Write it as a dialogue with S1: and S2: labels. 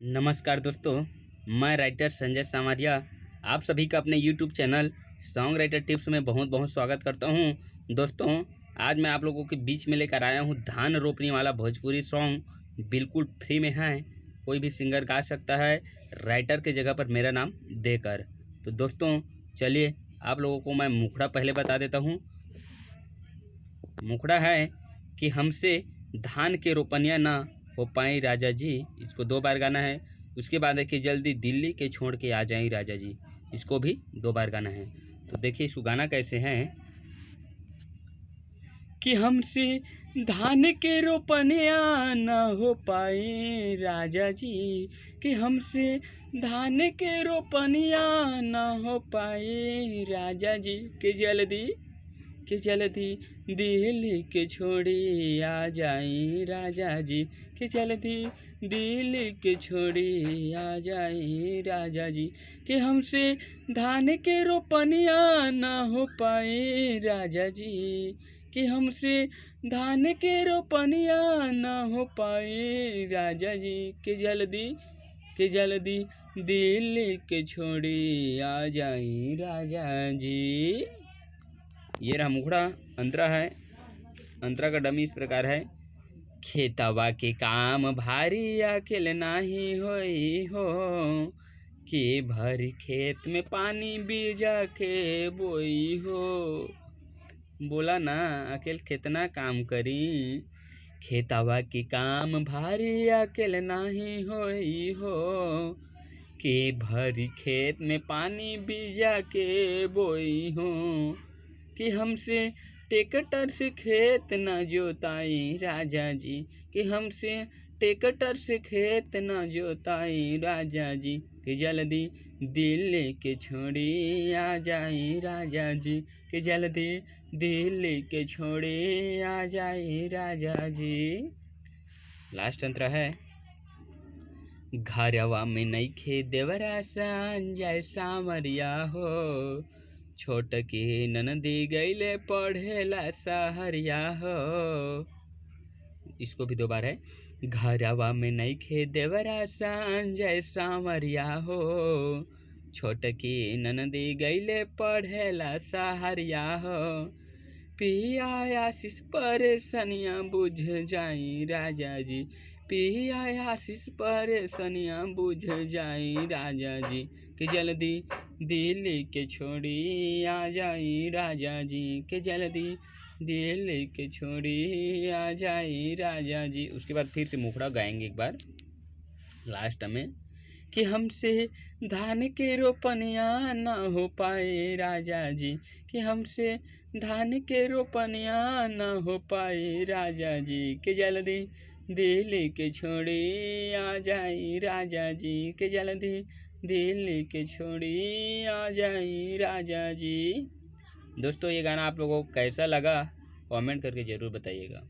S1: नमस्कार दोस्तों, मैं राइटर संजय सांवरिया आप सभी का अपने YouTube channel song writer tips में बहुत बहुत स्वागत करता हूं। दोस्तों, आज मैं आप लोगों के बीच में लेकर आया हूं धान रोपनी वाला भोजपुरी सॉन्ग, बिल्कुल फ्री में है, कोई भी सिंगर गा सकता है राइटर के जगह पर मेरा नाम देकर। तो दोस्तों चलिए आप लोगों को मैं मुखड़ा पहले बता देता हूँ। मुखड़ा है कि हमसे धान के रोपनिया ना हो पाई राजा जी, इसको 2 बार गाना है। उसके बाद है कि जल्दी दिल्ली के छोड़ के आ जाएं राजा जी, इसको भी 2 बार गाना है। तो देखिए इसको गाना कैसे है कि हमसे धान के रोपनिया ना हो पाए राजा जी, कि हमसे धान के रोपनिया ना हो पाए राजा जी, के जल्दी दिल्ली के छोड़ी आ जाई राजा जी, के जल्दी दिल्ली के छोड़ी आ जाई राजा जी, कि हमसे धान के रोपनिया ना हो पाए राजा जी, कि हमसे धान के रोपनिया ना हो पाए राजा जी, के जल्दी दिल्ली के छोड़ी आ जाई राजा जी। ये रहा मुखड़ा। अंतरा है, अंतरा का डमी इस प्रकार है। खेतवा के काम भारी अकेले नाही होई हो, के भर खेत में पानी बीजा के बोई हो। बोला ना अकेले कितना काम करी, खेतवा के काम भारी अकेले नाही होई हो, के भर खेत में पानी बीजा के बोई हो, कि हमसे टेकटर से खेत न जोताई राजा जी, कि हमसे टेकटर से खेत न जोताई राजा जी, कि जल्दी दिल्ली के छोड़ी आ जाई राजा जी, कि जल्दी दिल्ली के छोड़ी आ जाई राजा जी। लास्ट अंतरा है। घरवा में नइखे देवरा संजय सांवरिया हो, छोट के ननदी गईले पढ़ेला सहरिया हो। इसको भी 2 बार है। घरवा में नइखे देवरा संजय सांवरिया हो, छोट के ननदी गईले पढ़ेला सहरिया हो, पिया आशीष परेशानियाँ बुझ जाई राजा जी, पिया आशीष परेशानियाँ बुझ जाई राजा जी, कि जल्दी दिल्ली के छोड़ी आ जाई राजा जी, के जल्दी दिल्ली के छोड़ी आ जाई राजा जी। उसके बाद फिर से मुखड़ा गाएंगे एक बार लास्ट में कि हमसे धान के रोपनिया ना हो पाए राजा जी, कि हमसे धान के रोपनिया ना हो पाए राजा जी, के जल्दी दिल्ली के छोड़ी आ जाई राजा जी, के जल्दी दिल्ली के छोड़ी आ जाई राजा जी। दोस्तों ये गाना आप लोगों को कैसा लगा कमेंट करके ज़रूर बताइएगा।